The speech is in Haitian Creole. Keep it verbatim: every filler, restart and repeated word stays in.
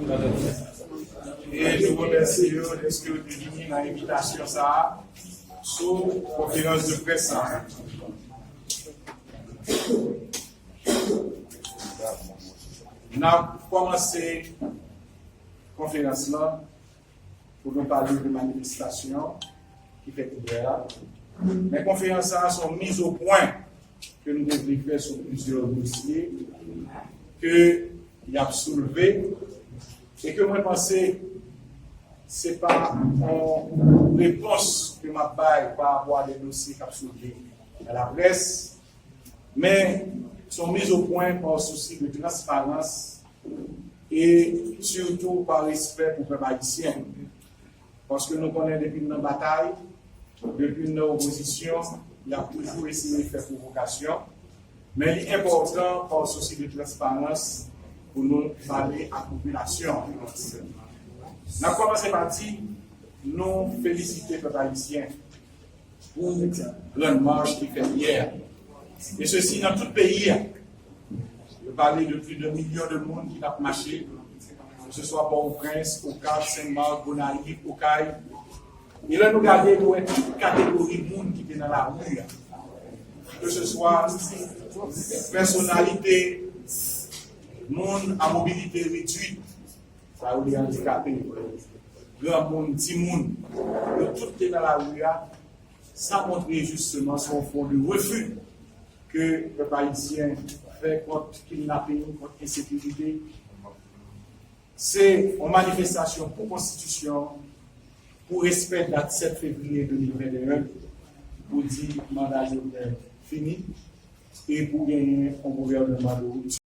E nou remèsye yo dèske yo te vini nan envitasyon sa a sou konferans de près sa a. N ap kòmanse konferans lan pou nou pale de manifestasyon ki fèt yè a. Men konferans sa a se yon miz o pwen ke nou te vle fè sou plizyè dosye ke y ap soulve e ke mwen panse se pa yon repons ke m ap bay pa rapò a de dosye k ap soulve nan laprès, men se yon miz o pwen pa sousi de transparans e sitou pa respè pou pèp ayisyen. Paske nou konnen depi n nan batay, depi n nan opozisyon, y ap toujou eseye fè pwovokasyon. Men li enpòtan pa sousi de transparans pou nou pale ak popilasyon. N ap kòmanse pa di nou felisite pèp ayisyen pou grann mach ki fèt yè. E sesi nan tout peyi a. Yo pale de plis de milyon de moun ki t ap mache, ke se swa Pòtoprens, Okap, Senmak, Gonayiv, Okay. E lè nou gade, nou wè tout kategori moun ki te nan lari a. Ke se swa pèsonalite, moun a mobilite redwit, sa yo rele andikape, granmoun, timoun, yo tout te nan lari a. Sa montre jisteman se yon fwon de refi ke pèp ayisyen fè kont kidnaping, kont ensekirite. Se yon manifestasyon pou konstitisyon, pou respè dat sèt fevriye de mil venteyen, pou di manda Jovenel fini e pou genyen yon gouvènman de ripti.